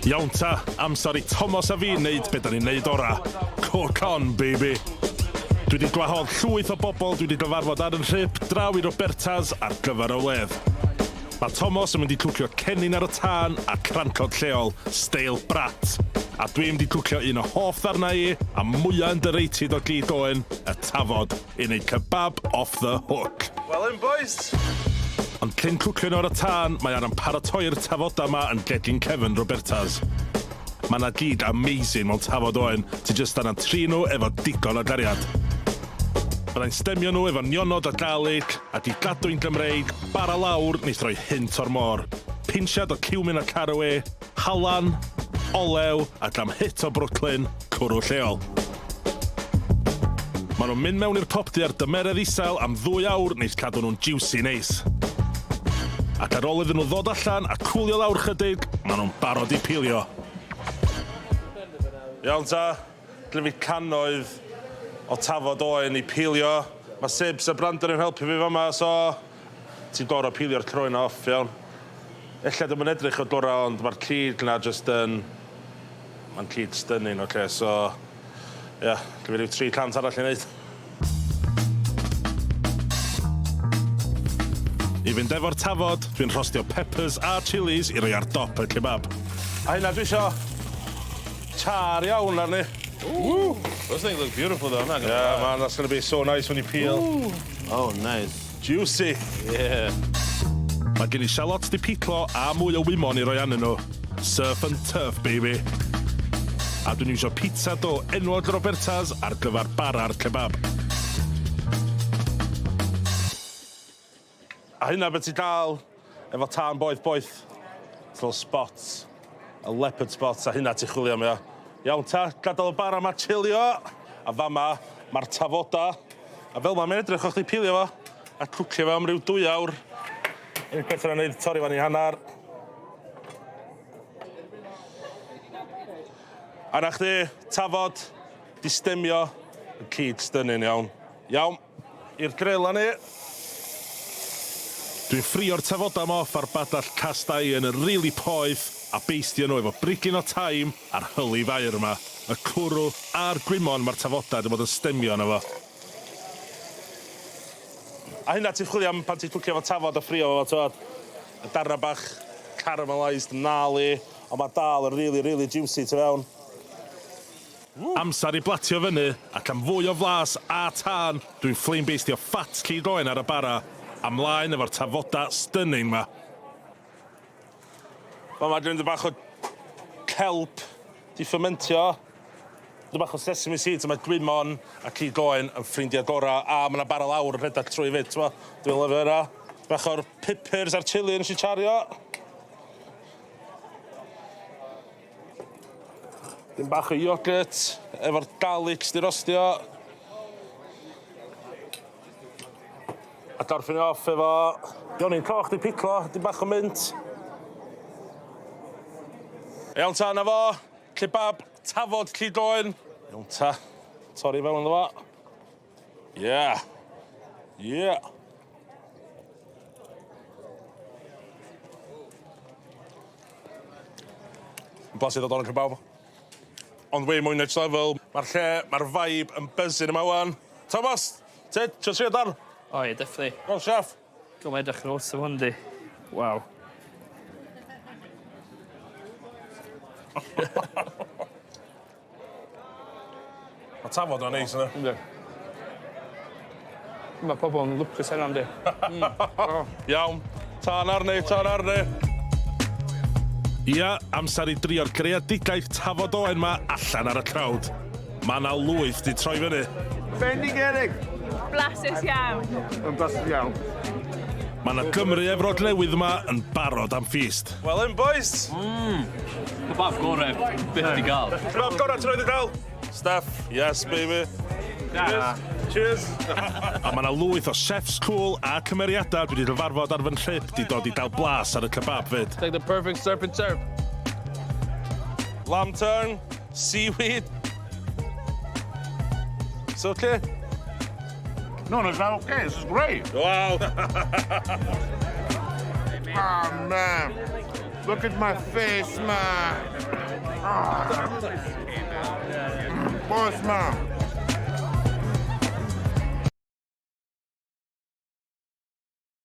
Iawn ta, amser i Tomos a fi wneud be da ni'n neud ora. Cook on, baby! Dwi 'di gwahodd llwyth o bobl dwi 'di gyfarfod ar 'y nhrip draw i Roberta's ar gyfer y wledd. Mae Tomos yn mynd i cwcio cennin ar y tân a crancod lleol, steil Brat. A dwi'n mynd i cwcio un o hoff ddarnau i, a mwya underrated o gig oen, y tafod, i neud kebab off the hook. Well in boys! Ond cyn cwcio nhw ar y tân, mae angen paratoi'r tafoda 'ma yn gegin cefn Roberta's. Mae 'na gig amazing mewn tafod oen, ti jyst angen trin nhw efo digon o gariad. Byddai'n stemio nhw efo nionod a garlic, ac i gadw'n Gymreig, bara lawr neith roi hint o'r môr. Pinsiad o cumin a caraway, Halan, olew ac am hit o Brooklyn, cwrw lleol. Maen nhw'n mynd mewn i'r popty ar dymeredd isel am ddwy awr neis cadw nhw'n jiwsi neis. Ac ar ôl iddyn nhw ddod allan a cwlio lawr chydig, maen nhw'n barod i pilio. Iawn ta, gynna fi cannoedd o tafod oen i pilio. Mae Sibs a Brandon yn helpu fi fama, so Ti'n gor'o' peelio'r croen off, iawn? Ella dio'm yn edrych y gora' ond ma'r cig 'na jyst yn... Ma'n cig stunning ocê so ia, gynna fi ryw 300 arall i neud. I fynd efo'r tafod, dwi'n rhostio peppers a chillies i roi ar dop y kebab. A hynna dwi isio char iawn arni. Ooh! Those things look beautiful though, I'm not gonna Yeah lie. man, that's gonna be so nice when you peel. Ooh. Oh nice. Juicy! Yeah. Mae gen i shallots 'di piclo a mwy o wymon i roi arnyn nhw. Surf and turf baby. A dwi'n iwsio pizza dough enwog Roberta's ar gyfer bara'r kebab. A hynna be' ti ga'l efo tân boeth boeth. Little spots. Y leopard spots a hynna ti chwilio am ia? Iawn ta, gadal y bara 'ma chillio. A fama ma'r tafoda. A fel 'ma mae'n edrych o chdi pilio fo a cwcio fo am ryw dwy awr. Unig peth rhaid neud torri fan i hannar. A 'na chdi, tafod, 'di stemio, y cig stunning iawn. Iawn. I'r grill â ni! Dwi'n ffrio'r tafodau 'ma off ar badell cast iron yn rili poeth a beistio nhw efo brigyn o thyme a'r hylif aur 'ma, y cwrw a'r gwymon ma'r tafodau 'di bod yn stemio arno fo. A hynna ti'n chwilio am pan ti'n cwcio efo tafod a ffrio fo t'mod, y darna bach caramelised gnarly, ond ma' dal yn rili rili juicy tu fewn. Amser i blatio fyny, ac am fwy o flas a tân, dwi'n flame-basteio ffat cig oen ar y bara, a mlaen efo'r tafoda stunning 'ma. Fama dwi'n mynd bach o kelp 'di ffermentio, dipyn bach o sesame seeds a ma' gwymon a cig oen yn ffrindia gora, a ma' 'na bara lawr yn rhedeg trwy 'fyd t'mo', dwi'n lyfio hynna. Bach o'r pupurs a'r chilli nes i chario. Dim bach o yoghurt efo'r garlic 'di rostio. A gorffen i off efo ionyn coch 'di piclo, dim bach o mint. Iawn ta, 'na fo. Kebab tafod cig oen. Iawn ta. Torri fewn iddo fo. Yeah. Yeah. Yn blasu ddod o'n kebab. Ond way mwy next level. Mae'r lle, mae'r vibe yn buzzing yma wan. Thomas, ti, ti'n trio dan? Oh yeah, definitely. Go on, chef. Go mae'n edrych yn awesome hwn di. Waw. Ma' tafod o'n neis yndi? Yndi. Ma' pobol yn lwcus heno yndi? Hmm. O. Iawn. Tân arni, tân arni. Ia, amser i drio'r greadigaeth tafod oen 'ma allan ar y crowd. Ma' 'na lwyth 'di troi fyny. Bendigedig! Blasus iawn. Yn blasus iawn. Ma' 'na Gymry Efrog Newydd 'ma yn barod am feast. Well in boys! Mmm! Kebab gore byth di gael. Kebab gore ti roed di gael! Steff, yes baby. Na. Cheers! A ma' 'na lwyth o chefs cŵl a cymeriada dwi 'di gyfarfod ar fy nhrip 'di dod i gael blas ar y kebab 'fyd. It's like the perfect surf and turf. Lamb tongue, seaweed. It's okay? No, no, it's not okay. This is great. Wow! Oh, man. Look at my face, man. Ah. Boss, man.